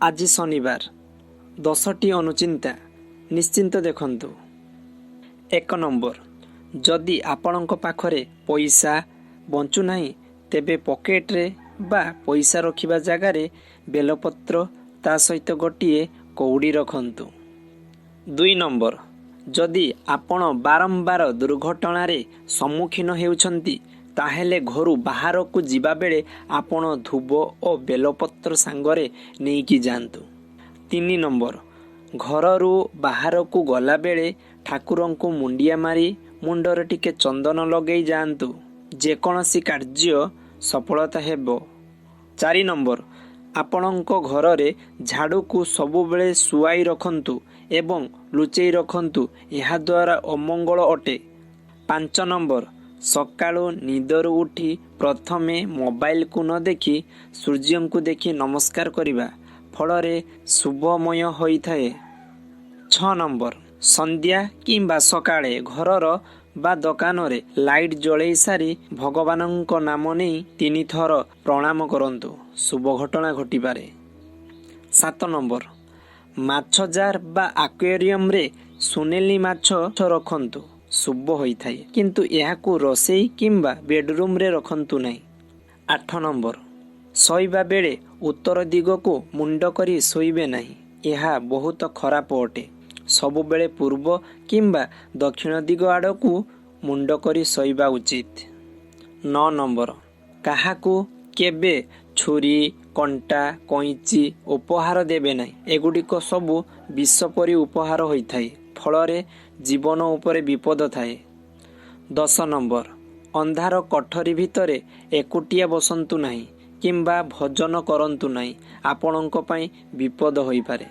ଆଜି ଶନିବାର, 10ଟି ଅନୁଚିନ୍ତା ନିଶ୍ଚିନ୍ତ ଦେଖନ୍ତୁ। 1 ନମ୍ବର, ଯଦି ଆପଣଙ୍କ ପାଖରେ ପଇସା ବଞ୍ଚୁନାହିଁ, ତେବେ ପକେଟରେ ବା ପଇସା ରଖିବା ଜାଗାରେ ବେଲପତ୍ର, ତା ସହିତ ଗୋଟିଏ କଉଡ଼ି ରଖନ୍ତୁ। 2 ନମ୍ବର, ଯଦି ଆପଣ ବାରମ୍ବାର ଦୁର୍ଘଟଣାରେ ସମ୍ମୁଖୀନ ହେଉଛନ୍ତି, ତାହେଲେ ଘରୁ ବାହାରକୁ ଯିବାବେଳେ ଆପଣ ଧୂବ ଓ ବେଲପତ୍ର ସାଙ୍ଗରେ ନେଇକି ଯାଆନ୍ତୁ। 3 ନମ୍ବର, ଘରରୁ ବାହାରକୁ ଗଲାବେଳେ ଠାକୁରଙ୍କୁ ମୁଣ୍ଡିଆ ମାରି ମୁଣ୍ଡରେ ଟିକେ ଚନ୍ଦନ ଲଗେଇ ଯାଆନ୍ତୁ, ଯେକୌଣସି କାର୍ଯ୍ୟ ସଫଳତା ହେବ। 4 ନମ୍ବର, ଆପଣଙ୍କ ଘରରେ ଝାଡ଼ୁକୁ ସବୁବେଳେ ଶୁଆଇ ରଖନ୍ତୁ ଏବଂ ଲୁଚେଇ ରଖନ୍ତୁ, ଏହାଦ୍ୱାରା ଅମଙ୍ଗଳ ଅଟେ। 5 ନମ୍ବର, ସକାଳୁ ନିଦରୁ ଉଠି ପ୍ରଥମେ ମୋବାଇଲକୁ ନ ଦେଖି ସୂର୍ଯ୍ୟଙ୍କୁ ଦେଖି ନମସ୍କାର କରିବା ଫଳରେ ଶୁଭମୟ ହୋଇଥାଏ। 6 ନମ୍ବର, ସନ୍ଧ୍ୟା କିମ୍ବା ସକାଳେ ଘରର ବା ଦୋକାନରେ ଲାଇଟ୍ ଜଳେଇ ସାରି ଭଗବାନଙ୍କ ନାମ ନେଇ ତିନିଥର ପ୍ରଣାମ କରନ୍ତୁ, ଶୁଭ ଘଟଣା ଘଟିପାରେ। 7 ନମ୍ବର, ମାଛ ଜାର୍ ବା ଆକ୍ୱାରିୟମରେ ସୁନେଲି ମାଛ ରଖନ୍ତୁ, ଶୁଭ ହୋଇଥାଏ, କିନ୍ତୁ ଏହାକୁ ରୋଷେଇ କିମ୍ବା ବେଡରୁମରେ ରଖନ୍ତୁ ନାହିଁ। 8 ନମ୍ବର, ଶୋଇବା ବେଳେ ଉତ୍ତର ଦିଗକୁ ମୁଣ୍ଡ କରି ଶୋଇବେ ନାହିଁ, ଏହା ବହୁତ ଖରାପ ଅଟେ। ସବୁବେଳେ ପୂର୍ବ କିମ୍ବା ଦକ୍ଷିଣ ଦିଗ ଆଡ଼କୁ ମୁଣ୍ଡ କରି ଶୋଇବା ଉଚିତ। 9 ନମ୍ବର, କାହାକୁ କେବେ ଛୁରୀ, କଣ୍ଟା, କଇଁଚି ଉପହାର ଦେବେ ନାହିଁ। ଏଗୁଡ଼ିକ ସବୁ ବିଷ ପରି ଉପହାର ହୋଇଥାଏ, ଫଳରେ ଜୀବନ ଉପରେ ବିପଦ ଥାଏ। 10 ନମ୍ବର, ଅନ୍ଧାର କୋଠରୀ ଭିତରେ ଏକୁଟିଆ ବସନ୍ତୁ ନାହିଁ କିମ୍ବା ଭୋଜନ କରନ୍ତୁ ନାହିଁ, ଆପଣଙ୍କ ପାଇଁ ବିପଦ ହୋଇପାରେ।